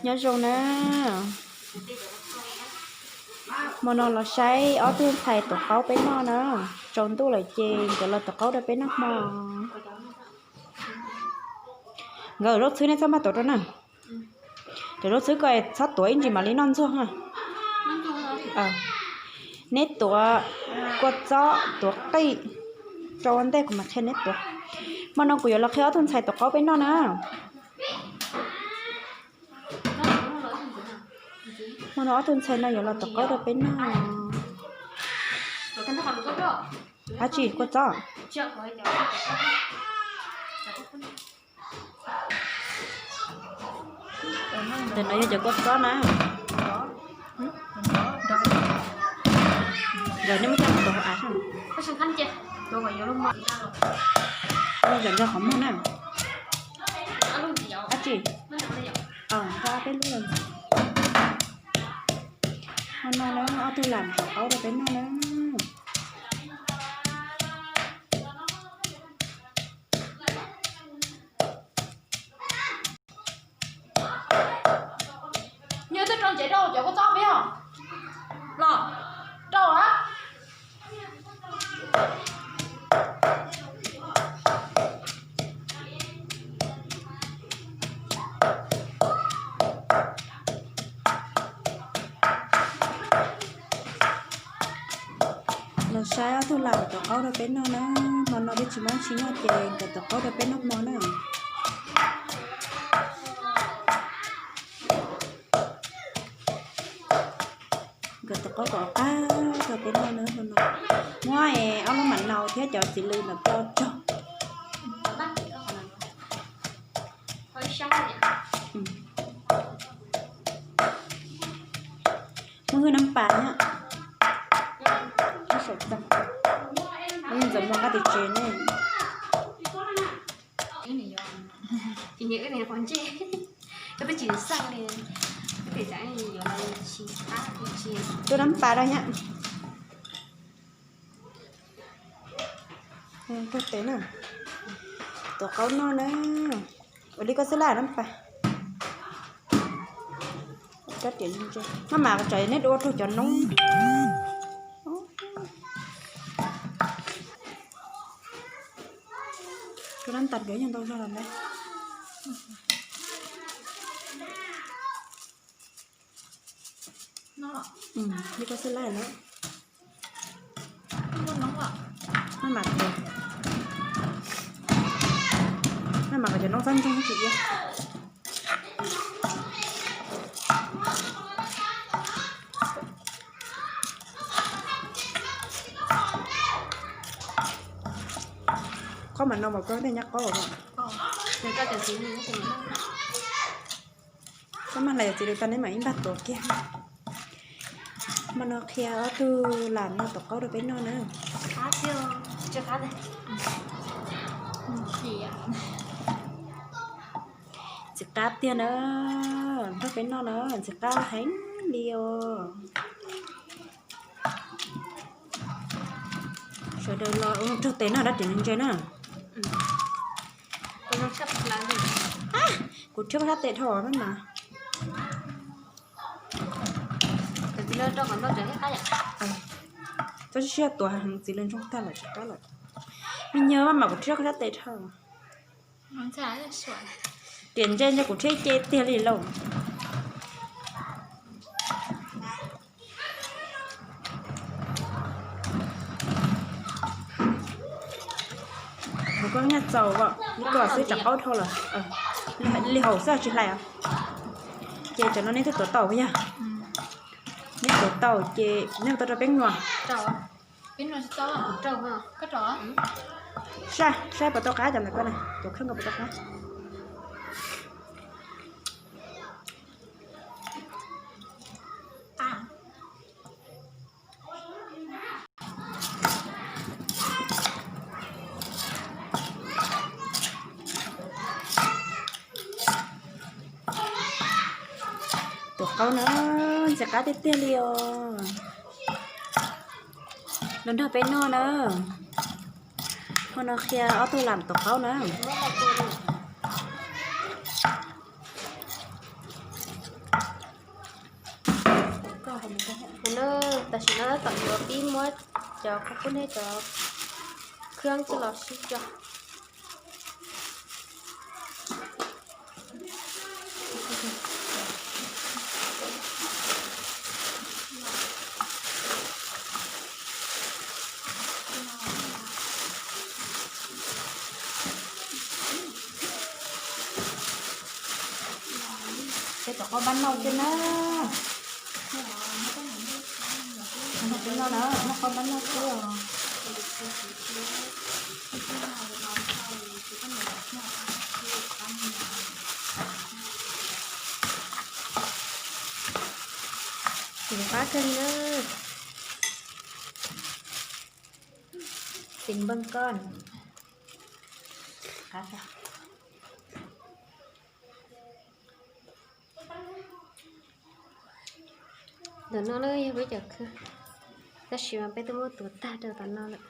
Nyob zoo na, hmo no los saib ob tug ntxhais tuav qaub peb noj na. Tsaus ntuj lawm ces nkawd los tuav qaub rau peb noj hmo. Nkawd zaub txhwb neb txhob maj tuav rau na. Cov zaub txhwb ko txhob tuav ib ntsis mam li noj ntxuag na. Neb tuav kua txob, tuav qij rau ua ntej kuv mam qhia neb tuav. Hmo no kuv yuav los qhia ob tug ntxhais tuav qaub peb noj na. Hmo no ob tug ntxhais no yuav los tuav qaub rau peb noj. Dab tsi kua txob? Ntawm no yog cov kua txob na. Nkawd nej muab coj mus tuav hauv av. Ntawm nrog qhov muag na. Dab tsi? Nqa peb lub los ntxiv. Hmo no na ob tug lam tuav qaub rau peb noj na. Nyob twb rau ntsev rau cov kua txob peb os. Los rau a. Los saib ob tug lam tuav qaub rau peb noj na. Hmo no peb tsis muaj dab tsi noj ces nkawd tuav qaub rau peb noj hmo na. Nkawd tuav qaub kom qab rau peb noj na hmo no. Muab ob lub mam nau thiab cov txiv lws ntawm ko tso. Muaj hwj nab pas na. Ntxawm muaj nqaij tim tsev ne. Tus nab pas rau na. Tuav qaub noj na. Ua li koj xwb laj nab pas. Maj mam tsam neb ua raug cov noob. Tus nab tas nkawd yeej ntau zog los ntawd. Li koj xwb laj lawm. Maj mam, maj mam kom cov noob txhob ntsoog tsis iab. Qhov mam no mas koj tej nyob qhov. Koj maj hlais cov txiv lws tag neb mam ib npaj tuav kiag. Hmo no qhia ob tug lam no tuav qaub rau peb noj na. Ntxim qab tiag na, nrog peb noj na, ntxim qab heev li os. Sawv daws los raug tes noj dab tsi ntse na. Kuv rhiab sab tes dhau maj mas. Txhob siab tuav heev, txiv lws ntsoog tag lawm tsis qab lawm. Me nyuam maj mam kuv rhiab sab tes dhau. Riam ntse ntse kuv rhiab ce tiag li lauj. Kuv koj nyaj txaus os, li ko xwb tsam qaub dhau lawm. Li hauv xwb tsis hlais os. Ces tsam no neb twb tuav tau puas yog? Neb tuav tau ces neb mus tau rau peb nyuam. Saib, saib puas tau qab cov ntawm koj na, tuav khawb nkaus puas tau qab. Tuav qaub na, ntxim qab tiag tiag li os. Los nrog peb noj na. Hmo no qhia ob tug lam tuav qaub na. Tam sim no tab tom yuav pib muab cov qub qub hnab cov khab coj los sib tso. Ces rov qab npaj noj thiab na. Noj na, rov qab npaj noj xwb os. Tiv qab kawg li na. Tiv npaj koj. Ntawm no na yog peb cov khab, tab sis mas peb twb muab tuav tag rau tom no lawm.